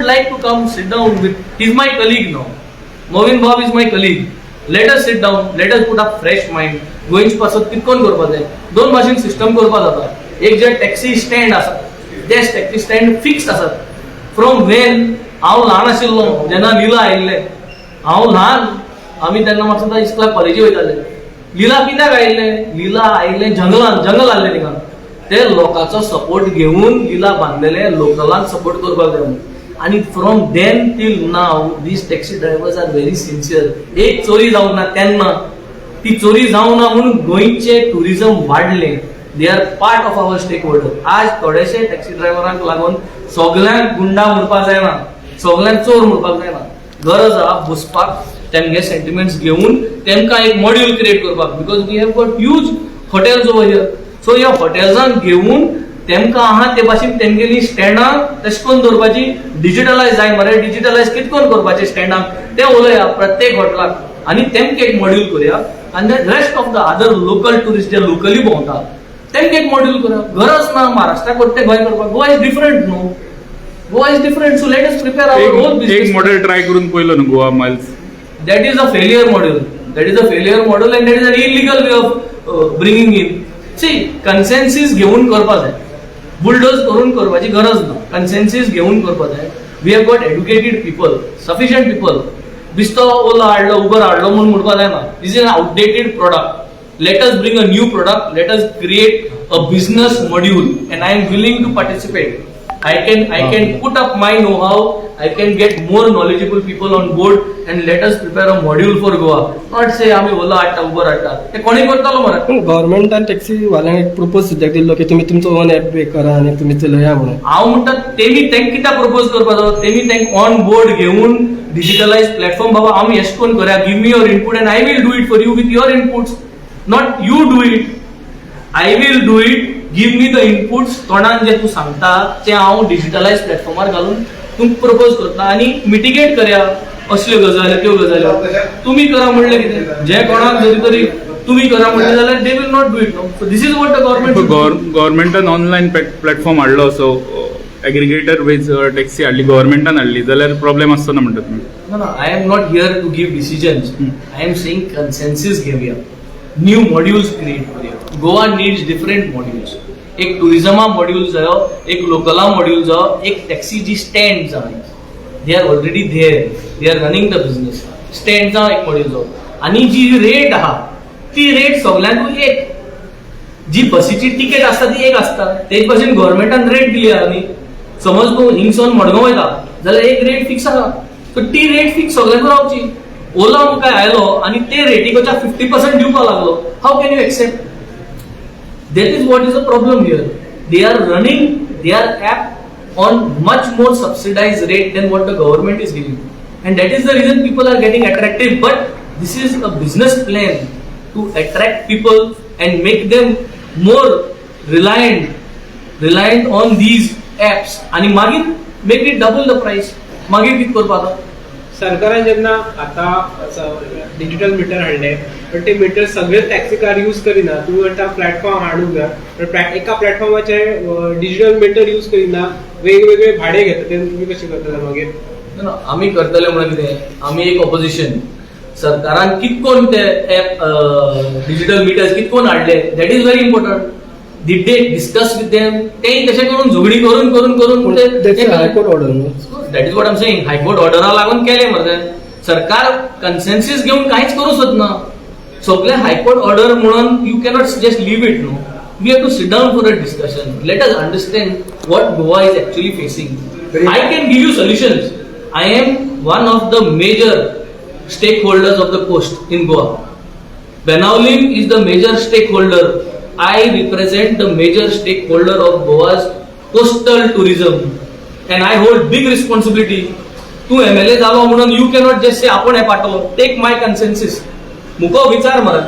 would like to come sit down with, is my colleague now. Movin Bob is my colleague. Let us sit down, let us put a fresh mind. गोंयचे पासत कितकोन करपा जाय. दोन भाशेन system करपा जाता. एक जे टॅक्सी स्टँड आसा, ते टॅक्सी स्टँड फिक्स आसात फ्रॉम वेन हांव ल्हान आशिल्लो. जेन्ना लिला आयिल्ले, हांव ल्हान, आमी तेन्ना म्हाका सुद्दां इस्कला कॉलेजी वयताले. लिला कित्याक आयिल्ले? लिला आयिल्ले जंगलान, जंगल आहले थिंगा. ते लोकांचो सपोर्ट घेवन लिला बांदलेले, लोकलांक सपोर्ट करपाक जाय म्हणून. आनी from then till now these taxi drivers are very sincere. एक चोरी जावंक ना तेन्ना. ती चोरी जावंक ना म्हणून गोंयचे टुरिझम वाडलें. They are part of our stakeholder. आज थोडेशे टॅक्सी ड्रायव्हरांक लागून सगल्यांक गुंडा म्हणपाक जायना, सगल्यांक चोर म्हणपाक जायना. गरज आहा बसपाक, तेमगे सेंटिमेंट्स घेवन तेमकां एक मॉड्यूल क्रिएट करपाक, because we have got huge hotels over here. So ह्या हॉटेल्सांक घेवन तेमकां आहा ते भाशेन तेमगेली स्टँडां तशें करून दवरपाची. डिजिटलायज जाय मरे, डिजिटलायज कितें करून करपाचें स्टँडांक तें उलया प्रत्येक हॉटेलाक आनी तेमकां एक मॉड्यूल करुया. आनी rest of the other local tourist J locally भोंवता तेमकां एक मॉड्यूल करुया. गरज ना महाराष्ट्राक ते गोंय करपाक. Goa is different, no? Goa is different, so let us prepare our own. एक एक मॉडेल ट्राय करून पळयलो न्हू, Goa miles. That is a failure model. That is a failure model and that is an illegal way of bringing in. See, consensus घेऊन करपा जाय, bulldoze करून करपाची गरज ना. कन्सेन्सिस घेऊन करपा जाय. We have got educated people, sufficient people. बिस्तो Ola हाडलो, उबर हाडलो म्हणून म्हणपा जायना. This is an outdated product. Let us bring a new product. Let us create a business module and I am willing to participate. I can put up my know-how. I can get more knowledgeable people on board and let us prepare a module for Goa. Not say आम्ही ओला हाडटा, Uber हाडटा. ते कोणी करतालो मरे. पूण गव्हर्मेंटान taxi वाल्यांक एक propose सुद्दां दिल्लो की तुमी तुमचो ओन एप बी करा आनी तुमी चलया म्हणून. हांव म्हणटा, तेमी तेंक कित्याक प्रपोज करपाचो? तेमी तेंक ऑन बोर्ड घेवन डिजिटलायज प्लॅटफॉर्म, बाबा आमी येश कोन करया, give me your input and I will do it for you with your inputs. Not you do it, I will do it. Give me the inputs. तोंडान जे तूं सांगता ते हांव डिजिटलायज प्लॅटफॉर्मार घालून तुमकां प्रपोज करता आनी मिटिगेट करया असल्यो गजाली, त्यो गजाली. तुमी करा म्हणलें कितें, जे कोणाक जरी तरी तुमी करा म्हणलें जाल्यार they will not do it, no? So this is what the government गव्हर्मेंटान ऑनलायन प्लॅटफॉर्म हाडलो, असो एग्रिगेटर बेज टॅक्सी हाडली, गव्हर्मेंटान हाडली जाल्यार प्रॉब्लेम आसतो ना म्हणटा तुमी? No, I am not here to give decisions. I am saying consensus घेऊया, न्यू मॉड्यूल्स क्रिएट करूया. Goa needs different modules. एक टुरिझमा मॉड्यूल जायो, एक लोकला मॉड्यूल जायो, एक टॅक्सी जी स्टँड जाय. They are already there, they are running the business. स्टँडचा एक मॉड्यूल जावो आनी जी रेट आहा ती रेट सगल्यांकूय एक. जी बसीची तिकेट आसता ती एक आसता, तेच भाशेन गव्हर्मेंटान रेट दिली आहा न्ही. समज तूं हिंगसोन मडगांव वयता जाल्यार एक रेट फिक्स आहा, सो ती रेट फिक्स सगल्यांक रावची. ओला काय आयलो आनी ते रेटीकोच्या 50% दिवपाक लागलो, how can you accept? That is what is a problem here. They are running their app on much more subsidized rate than what the government is giving, and that is the reason people are getting attracted. But this is a business plan to attract people and make them more reliant on these apps आणि मागीर make it double the price. मागीर कितें करपा आता? सरकारान जेन्ना आतां digital metre हाडले, पण ते मिटर सगळे टॅक्सी कार यूज करिना. तुमी म्हणटा प्लॅटफॉर्म हाडूंक जाय, पण एका प्लॅटफॉर्माचे डिजिटल मिटर यूज करिना, वेगवेगळे भाडे घेता, ते तुमी कशें करतले मागीर? ना, आमी करतले म्हणून कितें, आमी एक ऑपोजिशन. सरकारान कितकोन ते ऍप, डिजिटल मिटर्स कितकोन हाडले, that is very important. Did they discuss with them? तेय तशें करून झगडी करून करून करून That's a high court order, न्हू? That is what I'm saying. High court ऑर्डरा लागून केले मरे. सरकार कन्सेन्सिस घेवन कांयच करूं सोदना. सगळे हायकोर्ट ऑर्डर म्हणून you cannot just leave it, no. We have to sit down for a discussion. Let us understand what Goa is actually facing. I can give you solutions. I am one of the major stakeholders of the coast in Goa. Benaulim is the major stakeholder. I represent the major stakeholder of Goa's coastal tourism and I hold big responsibility. तूं MLA जालो म्हणून you cannot just say आपूण हें पाठवलो. Take my consensus. मुको विचार मरे.